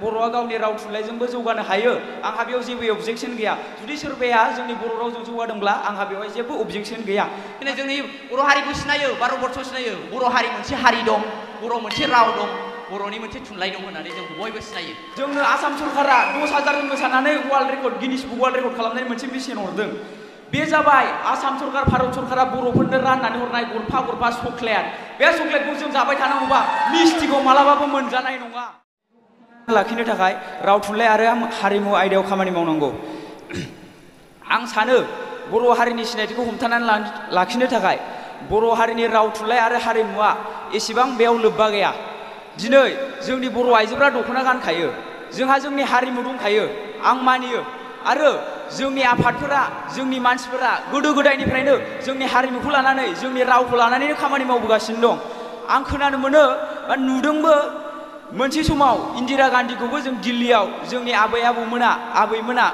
बर'आ गावनि राव थुनलाइजोंबो जौगानो हायो आंहा बेयाव जेबो अबजेक्शन गैया जुदि सोरबाया जोंनि बर' रावजों जौगादोंब्ला आंहा बेवहाय जेबो अबजेक्शन गैया दिनै जोंनि बर' हारिखौ सिनायो भारतबर्षआव सिनायो बर' हारि मोनसे हारि दं बर' मोनसे राव दं बर'नि मोनसे थुनलाइ दं होननानै जोंखौ बयबो सिनायो जोंनो आसाम सरकारा 10,000 जन मोसानानै world record Guinness book world record खालामनाय मोनसे मिशन हरदों बे जाबाय आसाम सरकार भारत सरकारा बर'फोरनो राननानै हरनाय गरफा गरफा चक्लेट बे चक्लेटखौ जों जाबाय थानांगौबा मिस्टिखौ मालाबाबो मोनजानाय नङा लाखिनो थाखाय राव थुनलाइ आरो हारिमु आयदायाव खामानि मावनांगौ आं सानो बर' हारिनि सिनायथिखौ हमथानानै लाखिनो थाखाय बर' हारिनि राव थुनलाइ आरो हारिमुवा एसेबां बेयाव लोब्बा गैया दिनै जोंनि बर' आइजोफोरा दख'ना गानखायो जोंहा जोंनि हारिमु दंखायो आं मानियो आरो जोंनि आफादफोरा जोंनि मानसिफोरा गोदो गोदायनिफ्रायनो जोंनि हारिमुखौ लानानै जोंनि रावखौ लानानैनो खामानि मावबोगासिनो दं आं खोनानो मोनो बा नुदोंबो मोनसे समाव इन्दिरा गान्धीखौबो जों दिल्लीयाव जोंनि आबैमोना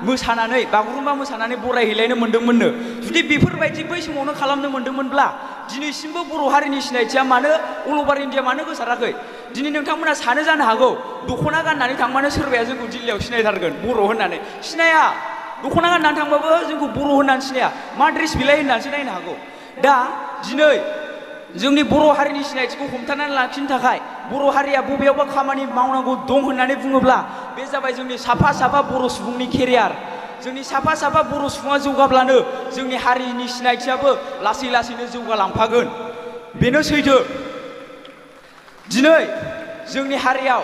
मोसानानै बागुरुम्बा मोसानानै बरायहैलायनो मोन्दोंमोननो जुदि बेफोरबायदि बै समावनो खालामनो मोन्दोंमोनब्ला दिनैसिमबो बर' हारिनि सिनायथिया मानो अल अभार इन्डिया मानो गोसाराखै दिनै नोंथांमोना सानो जानो हागौ दख'ना गाननानै थांबानो सोरबाया जोंखौ दिल्लीयाव सिनायथारगोन बर' होननानै सिनाया दख'ना गाननानै थांबाबो जोंखौ बर' होननानै सिनाया मा ड्रेस बिलाइ होननानैसो नायनो हागौ दा दिनै जोंनि बर' हारिनि सिनायथिखौ हमथानानै लाखिनो थाखाय बर' हारिया बबेयावबा खामानि मावनांगौ दं होननानै बुङोब्ला बे जाबाय जोंनि साफा साफा बर' सुबुंनि केरियार जोंनि साफा साफा बर' सुबुङा जौगाब्लानो जोंनि हारिनि सिनायथियाबो लासै लासैनो जौगालांफागोन बेनो सैथो दिनै जोंनि हारियाव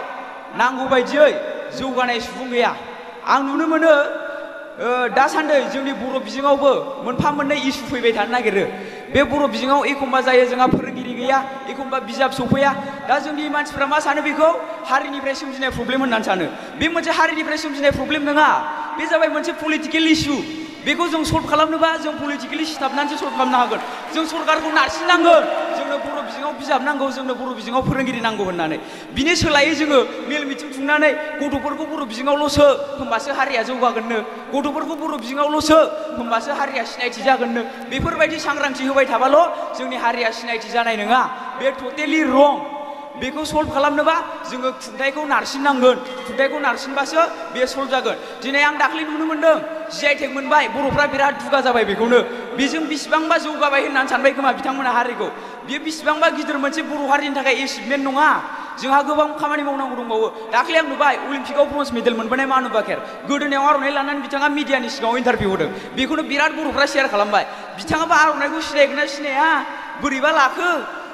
नांगौ बायदियै जौगानाय सुबुं गैया आं नुनो मोनो दासान्दि जोंनि बर' बिजोङावबो मोनफा मोननै इसु फैबाय थानो नागिरो बे बर' बिजोङाव एखमबा जायो जोंहा फोरोंगिरि गैया एखमबा बिजाब सफैया दा जोंनि मानसिफ्रा मा सानो बेखौ हारिनिफ्राय सोमजिनाय प्रब्लेम होननानै सानो बे मोनसे हारिनिफ्राय सोमजिनाय प्रब्लेम नङा बे जाबाय मोनसे पलिटिकेल इस्यु बेखौ जों सल्भ खालामनोबा जों पलिटिकेलि सिथाबनानैसो सल्भ खालामनो हागोन जों सरकारखौ नारसिननांगोन जोंनो बर' बिजोङाव बिजाब नांगौ जोंनो बर' बिजोङाव फोरोंगिरि नांगौ होननानै बिनि सोलायै जोङो मेल मिथिं खुंनानै गथ'फोरखौ बर' बिजोङावल' सो होमबासो हारिया जौगागोननो गथ'फोरखौ बर' बिजोङावल' सो होमबासो हारिया सिनायथि जागोननो बेफोरबायदि सांग्रांथि होबाय थाबाल' जोंनि हारिया सिनायथि जानाय नङा बे टटेलि रं बेखौ सल्भ खालामनोबा जोङो खुंथाइखौ नारसिननांगोन खुंथाइखौ नारसिनबासो बे सल्भ जागोन दिनै आं दाख्लै नुनो मोन्दों GI मोनबाय बर'फ्रा बिराद दुगा जाबाय बेखौनो बेजों बेसेबांबा जौगाबाय होननानै सानबाय खोमा बिथांमोना हारिखौ बेयो बेसेबांबा गिदिर मोनसे बर' हारिनि थाखाय एचिभमेन्ट नङा जोंहा गोबां खामानि मावनांगौ दंबावो दाख्लै आं नुबाय अलिम्पिकआव ब्रन्ज मेडेल मोनबोनाय मानु बाकेर गोदोनायाव आर'नाइ लानानै बिथाङा मिडियानि सिगाङाव इन्टारभिउ होदों बेखौनो बिराद बर'फ्रा शेयार खालामबाय बिथाङाबो आर'नाइखौ सिनायगोन ना सिनाया बोरैबा लाखो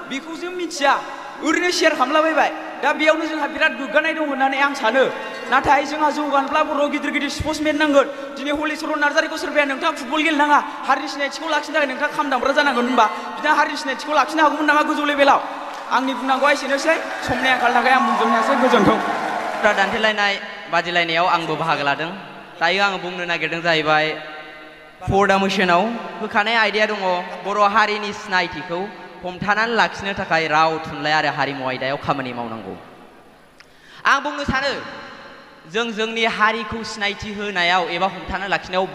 बेखौ जों मिथिया ओरैनो शेयार खालामलाबायबाय दा बेयावनो जोंहा बिराद गोग्गानाय दं होननानै आं सानो नाथाय जोंहा जौगानोब्ला बर'आव गिदिर गिदिर स्पर्ट्समेन नांगोन दिनै हलिचरन नार्जारिखौ सोरबाया नोंथाङा फुटबल गेलेनाङा हारिनि सिनायथिखौ लाखिनो थाखाय नोंथाङा खाम दामग्रा जानांगोन होनबा बिथाङा हारिनि सिनायथिखौ लाखिनो हागौमोन नामा गोजौ लेभेलाव आंनि बुंनांगौआ एसेनोसै समनि आंखालनि थाखाय आं बुंजोबनो हायासै गोजोन्थों दान्थेलायनाय बादिलायनायाव आंबो बाहागो लादों दायो आङो बुंनो नागिरदों जाहैबाय फर्डा मिशनाव होखानाय आयदाया दङ बर' हारिनि सिनायथिखौ हमथानानै लाखिनो थाखाय राव थुनलाइ आरो हारिमु आयदायाव खामानि मावनांगौ आं बुंनो सानो जों जोंनि हारिखौ सिनायथि होनायाव एबा हमथाना लाखिनायाव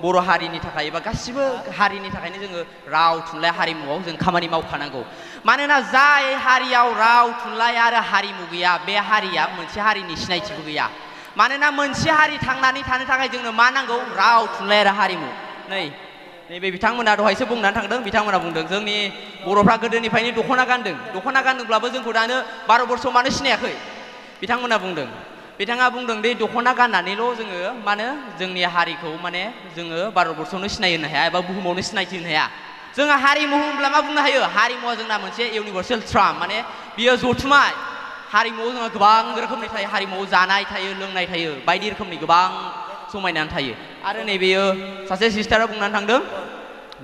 बर' हारिनि थाखाय एबा गासिबो हारिनि थाखायनो जोङो राव थुनलाइ हारिमुआव जों खामानि मावखानांगौ मानोना जाय हारियाव राव थुनलाइ आरो हारिमु गैया बे हारिया मोनसे हारिनि सिनायथिबो गैया मानोना मोनसे हारि थांनानै थानो थाखाय जोंनो मा नांगौ राव थुनलाइ आरो हारिमु नैबे बिथांमोना दहायसो बुंनानै थांदों बिथांमोना बुंदों जोंनि बर'फ्रा गोदोनिफ्रायनो दख'ना गानदोंब्लाबो जोंखौ दानो भारतबर्षआव मानो सिनायाखै बिथाङा बुंदों दे दख'ना गाननानैल' जोङो मानो जोंनि हारिखौ माने जोङो भारतबर्षआवनो सिनायहोनो हाया एबा बुहुमावनो सिनायथि होनो हाया जोंहा हारिमु होनब्ला मा बुंनो हायो हारिमुवा जोंना मोनसे इउनिभार्सेल ट्राम माने बियो जथुमा हारिमुआव जोंहा गोबां रोखोमनि थायो हारिमुआव जानाय थायो लोंनाय थायो बायदि रोखोमनि गोबां समायनानै थायो आरो नैबेयो सासे सिस्टारा बुंनानै थांदों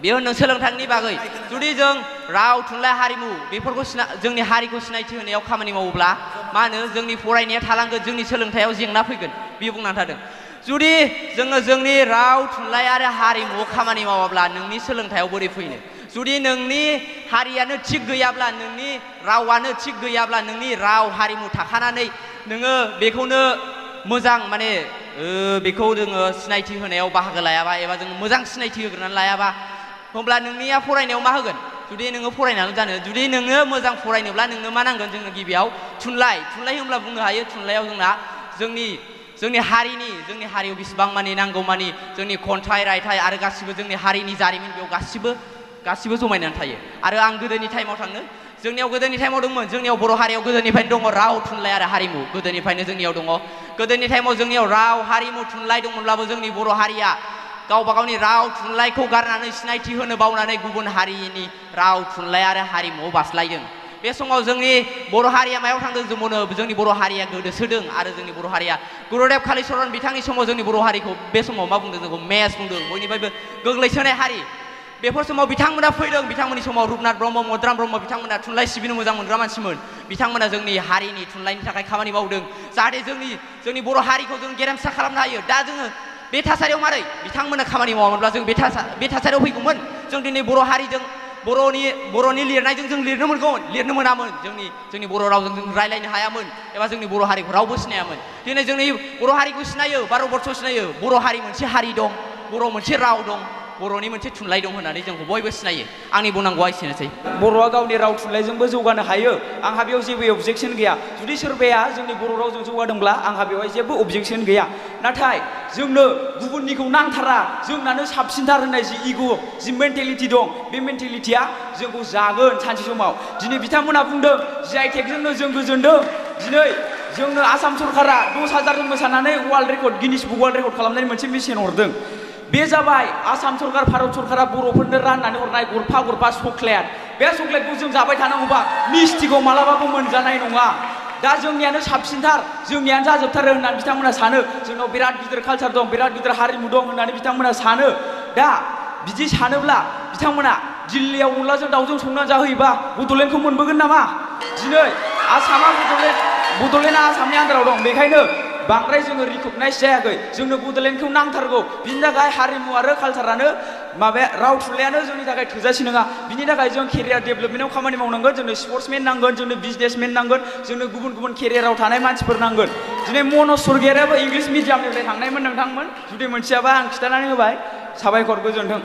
बेयो होनदों सोलोंथाइनि बागै जुदि जों राव थुनलाइ हारिमु बेफोरखौ जोंनि हारिखौ सिनायथि होनायाव खामानि मावोब्ला मा होनो जोंनि फरायनाया थालांगोन जोंनि सोलोंथाइयाव जेंना फैगोन बियो बुंनानै थादों जुदि जोङो जोंनि राव थुनलाइ आरो हारिमुआव खामानि मावाब्ला नोंनि सोलोंथाइयाव बोरै फैनो जुदि नोंनि हारियानो थिग गैयाब्ला नोंनि रावानो थिग गैयाब्ला नोंनि राव हारिमु थाखानानै नोङो बेखौनो मोजां माने बेखौ जोङो सिनायथि होनायाव बाहागो लायाबा एबा जोङो मोजां सिनायथि होग्रोनानै लायाबा होमब्ला नोंनिया फरायनायाव मा होगोन जुदि नोङो फरायनानै जानो जुदि नोङो मोजां फरायनोब्ला नोंनो मा नांगोन जोंनो गिबियाव थुनलाइ होनब्ला बुंनो हायो थुनलाइयाव जोंना जोंनि हारियाव बेसेबां मानि नांगौ मानि जोंनि खन्थाइ रायथाइ आरो गासिबो जोंनि हारिनि जारिमिन बेयाव गासिबो जमायनानै थायो आरो आं गोदोनि टाइमाव थाङो जोंनियाव गोदोनि टाइमाव दंमोन जोंनियाव बर' हारियाव गोदोनिफ्रायनो दङ राव थुनलाइ आरो हारिमु गोदोनिफ्रायनो जोंनियाव दङ गोदोनि टाइमाव जोंनियाव राव हारिमु थुनलाइ दंमोनब्लाबो जोंनि बर' हारिया गावबा गावनि राव थुनलाइखौ गारनानै सिनायथि होनो बावनानै गुबुन हारिनि राव थुनलाइ आरो हारिमुआव बास्लायदों बे समाव जोंनि बर' हारिया मायाव थांदों जोंनि बर' हारिया गोदोसोदों आरो जोंनि बर' हारिया गुरुदेब कालिचरन बिथांनि समाव जोंनि बर' हारिखौ बे समाव मा बुंदों जोंखौ मेस बुंदों बयनिफ्रायबो गोग्लैसोनाय हारि बेफोर समाव बिथांमोना फैदों बिथांमोननि समाव रुपनाथ ब्रह्म मद्राम ब्रह्म बिथांमोना थुनलाइ सिबिनो मोजां मोनग्रा मानसिमोन बिथांमोना जोंनि हारिनि थुनलाइनि थाखाय खामानि मावदों जाहाथे जोंनि बर' हारिखौ जों गेरेमसा खालामनो हायो दा जोङो बे थासारियाव मारै बिथांमोना खामानि मावामोनब्ला जों बे थासारियाव फैगौमोन जों दिनै बर' हारिजों बर'नि लिरनायजों जों लिरनो मोनामोन जोंनि बर' रावजों जों रायलायनो हायामोन एबा जोंनि बर' हारिखौ रावबो सिनायामोन दिनै जोंनि बर' हारिखौ सिनायो भारतबर्षआव सिनायो बर' हारि मोनसे हारि दं बर' मोनसे राव दं बर'नि मोनसे थुनलाइ दं होननानै जोंखौ बयबो सिनायो आंनि बुंनांगौआ एसेनोसै बर'आ गावनि राव थुनलाइजोंबो जौगानो हायो आंहा बेयाव जेबो अबजेक्सन गैया जुदि सोरबाया जोंनि बर' रावजों जौगादोंब्ला आंहा बेवहाय जेबो अबजेक्सन गैया नाथाय जोंनो गुबुननिखौ नांथारा जोंनानो साबसिनथार होननाय जि इग' जि मेन्टेलिटि दं बे मेन्टेलिटिया जोंखौ जागोन सानसे समाव दिनै बिथांमोना बुंदों जि आइ टेकजोंनो जों गोजोनदों दिनै जोंनो आसाम सरकारा 10,000 जों मोसानानै world record Guinness book world record खालामनायनि मोनसे मिशन हरदों बे जाबाय आसाम सरकार भारत सरकारा बर'फोरनो राननानै हरनाय गरफा चक्लेट बे चक्लेटखौ जों जाबाय थानांगौबा मिस्टिखौ मालाबाबो मोनजानाय नङा दा जोंनियानो साबसिनथार जोंनियानो जाजोबथारो होननानै बिथांमोना सानो जोंनाव बिराद गिदिर कालचार दं बिराद गिदिर हारिमु दं होननानै बिथांमोना सानो दा बिदि सानोब्ला बिथांमोना दिल्लीयाव अनलाजों दाउजों संनानै जाहोयोबा बड'लेण्डखौ मोनबोगोन नामा दिनै आसामा बड'लेण्डआ आसामनि आन्दाराव दं बेखायनो बांद्राय जोङो रिकगनाइज जायाखै जोंनो बड'लेण्डखौ नांथारगौ बिनि थाखाय हारिमु आरो कालचारानो राव थुनलाइयानो जोंनि थाखाय थोजासे नङा बिनि थाखाय जों केरियार डेभेलपमेन्टआव खामानि मावनांगोन जोंनो स्पर्ट्समेन नांगोन जोंनो बिजनेसमेन नांगोन जोंनो गुबुन केरियाराव थानाय मानसिफोर नांगोन दिनै मनज स्वर्गियारियाबो इंलिस मिडियामनिफ्राय थांनायमोन नोंथांमोन जुदि मोनथियाबा आं खिन्थानानै होबाय साबायखर गोजोन्थों